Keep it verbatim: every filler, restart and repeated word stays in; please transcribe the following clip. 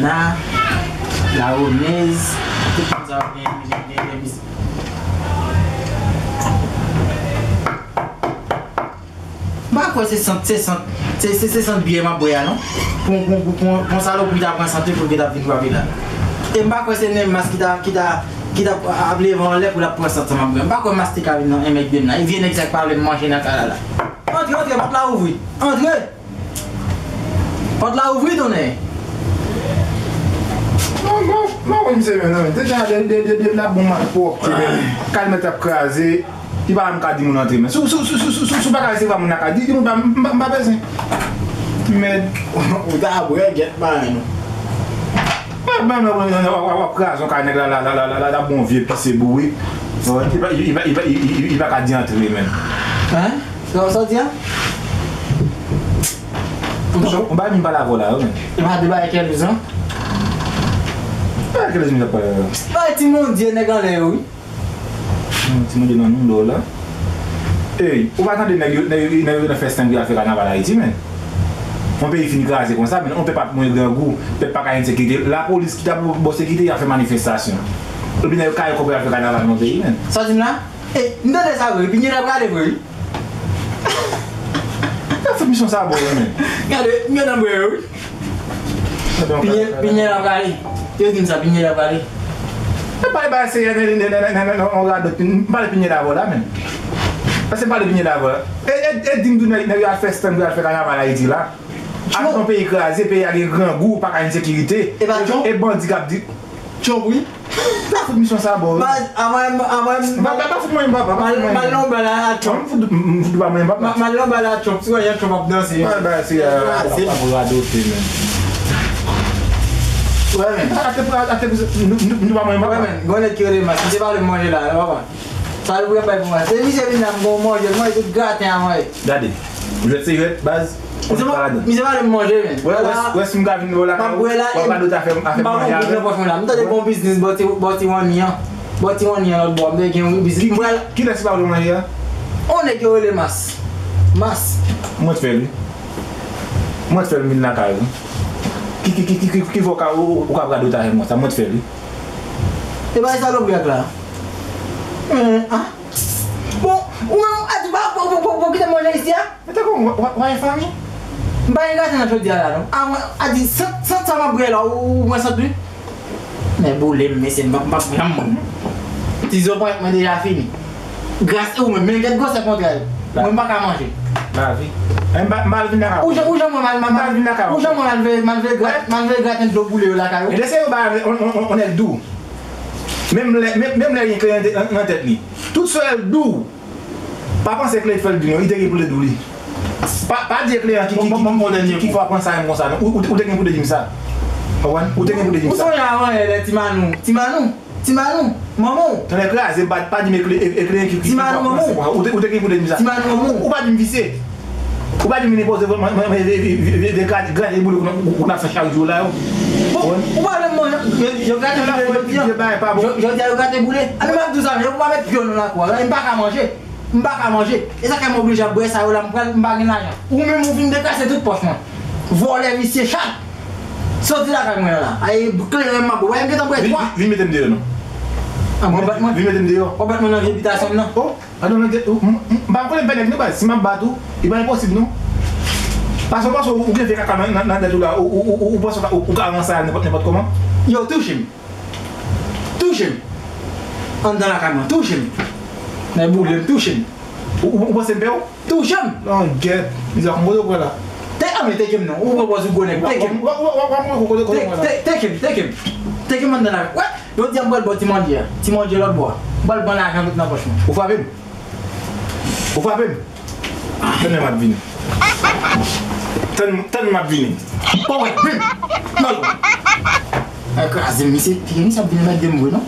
La, la Renez, tout moun sa yo gen, gen, gen, gen mis-, M pa kwè se sant, se sant, se, se, se sant byè m ap bwè a, non. Pou, pou, pou, pou, pou yon salopri ta pran sant li pou l gentan vin frape la. E m pa kwè se Nemas ki ta, ki ta, ki ta ap leve anlè pou l ap pran sant sa m ap bwè. M pa kwè Mas te ka vin nan en mèt de m nan. E vye nèg sa k pa vle m manje nan kay la la. Antre, antre, pòt la ouvri. Antre! Pòt la ouvri, tonnè! Non, non, non, wi, misye, men, non, men. Deja, de, de, de, de, la bon malpwòpte, men. Kay mèt ap kraze. Li pa menm ka di moun antre, men. Si w, si w, si w, si w, si w, si w pa ka resevwa moun nan kay, di, di moun pa, m, m, m pa bezwen. Mèd. Ou ta bwè, gèt bagay nou. Mèd, mèd, mèd, mèd, w ap, w ap, w ap kraze yon kay nèg la, la, la, bon vye pise bouri. Li pa, li, li pa, li, li, li, li pa ka di antre, men. Hein? Sa w, sa w di a? Ou pa vin pale avè w la, yo, men. Li pa de bagay kèlèz, non? Bagay kèlèz, men, l ap pale avè w. Bagay ti mondye nèg anlè yo, wi. Hmm, ti moun yo nan nou do la. Ey, ou pa tande nèg yo, nèg yo, nèg yo nan fè stand pou y al fè kanaval Ayiti, men. Yon peyi fin kraze konsa, men yon pèp ap mouri grangou, pèp pa ka gen sekirite. Lapolis ki ta pou ba w sekirite, y ap fè manifestasyon. Epi nèg yo kare kòb yo al fè kanaval nan peyi, men. Sa w di m la? Ey, m tande sa vre, pinye la prale vre, wi. Sa fout misyon sa ba w, men. Gade, m gen nan bwè yo, wi. Pinye, pinye la prale. Yo di m sa, pinye la prale. E pale ba seyè, nan, nan, nan, nan, nan, on radot, m pale pinye la vò la, men. Paske m pale pinye la vò la. E, e, e di m tou nèg, nèg yo al fè stand, yo al fè kanaval Ayiti la. Ak yon peyi kraze, peyi a gen grangou, pa ka gen sekirite. E pa Trump? E bandi k ap di. Trump, wi. Sa fout misyon sa ba w, wi. Baz, anvoye m, anvoye m. Pa, pa, pa fout mwen, papa, pa fout mwen. M al nan bal a Trump. M fout, m, m fout pa mwen, papa. M al nan bal a Trump, si w wè jan Trump ap danse. Ba, ba, si, a, a, a, pa pou radote, men. Wè, men. Ate, ate, nou, nou, nou pa mwen, papa. Wè, men. Gon nèg ki rele Mas, misye pa vle manje la, non, papa. Sa l vle bay pou mwen. Se misye vin la, m gon manje, l manje tout graten an, mwen. Gade, jwèt se jwèt, baz. Misye pa, misye pa vle m manje, men. Wè, wè, wè si m ka vin wè w lakay ou, w ap radote afè, afè manje avè m. M pa gon goud nan pòch mwen la. M tande gon biznis bò ti, bò ti Wani an. Bò ti Wani an lòt bò. M te gen yon biznis. Ki, ki, kilès ki pa vle w manje a? On nèg yo rele Mas. Mas. Mwen t fè l, wi. Mwen t fè l, m vin lakay ou. Ki, ki, ki, ki, ki, ki fè w ka, ou, ou, ou ka ap radote avè m konsa? Mwen t fè l, wi. E bagay salopri ak la. Bon, ou menm, a di, pa, pa, pa, pa, pa kite m manje isi a? Men tankou w, w, w, w a yon fanmi? M pa gen graten nan chodyè a la, non. A, mwen, a di, sant, sant sa m ap bwè la, ou, ou pran sant li? Men boule m, mesye, m p ap, m p ap janm. Ti zo ponyèt mwen deja fini. Gras e ou menm, men gèt gwosè kontrè l. Mwen m pa ka manje. Lavi. E m pa, m pa al vin lakay ou. Ou jan, ou jan mwen mal, mal, mal, ou jan mwen mal veye, mal veye grat-, mal veye graten dlo boule yo lakay ou. E lè se yo ba on, on, on, on nèg dou. Menm lè, menm, menm lè gen kle nan tèt li. Tout sou el dou. Pa panse kle fè l di non, li te gen pou l te di w li. Pa, pa di e kle an ki, ki, ki, ki, ki, ki fè w ap panse a m konsa non. Ou, ou, ou te gen pou te di m sa. Ou konprann? Ou te gen pou te di m sa. Ou sonje avan yè lè Ti Manou, Ti Manou, Ti Manou, manman w. Tonnè kraze, pa, pa di m e kle, e, e kle an ki, ki, ki fè w ap panse konsa. Ou te, ou te gen pou te di m sa. Ti Manou, manman w. Ou pa di m visye. Ou pa di m vin enpoze mwen, mwen, mwen, vin, vin, vin, vin, vin grate, grate boule pou n ap fè chak jou la yo. Bon, ou pa vle m manje, yo, yo grate boule jodi a. Jodi a yo grate boule. Ann m ap di w sa, yo pa met pye w nan lakou a, m pa ka manje. M pa ka manje. E sa k fè m oblije ap bwè sa yo la, m pral, m pa gen lajan. Ou menm ou vin dekrase tout pòch mwen. Vòlè visye chat. Soti lakay mwen la. Ay, kleren m ap bwè, m gentan bwè twa. Vin, vin mete m deyò non. An, w ap bat mwen? Vin mete m deyò. W ap bat mwen nan vye bitasyon m nan. Oh, adan, m, m, m pa konnen m fè nèg non baz. Si m ap bat ou, li pa enposib non. Paske w panse ou, ou gen vye kaka nan, nan, nan tèt ou la, ou, ou, ou, ou, ou panse ou ka, ou, ou ka ranse a nenpòt, nenpòt kòman. Yo, touche m. Touche m. Anndan lakay mwen, touche m. Nan boule m, touche m. Ou, ou, ou panse m pè w? Touche m. Non, gèt. Mizè, konn kote w pran la. Te, a, men teke m non. Ou pran pòz ou gwo nèg. Teke m. Wa, wa, wa, wa, kote, kote w pran la. Te, teke m, teke m. Teke m anndan la. Wè, jodi a m pral ba w ti manje a. Ti manje lòt bò a. M pral ban lajan tout nan pòch mwen. Ou frape m? Ou frape m? Tann lè m ap vini. Tann, tann m ap vini. Bon, wè, men. Non. Ay, kraze m, misye, misye ap vin mèt de m vre, non?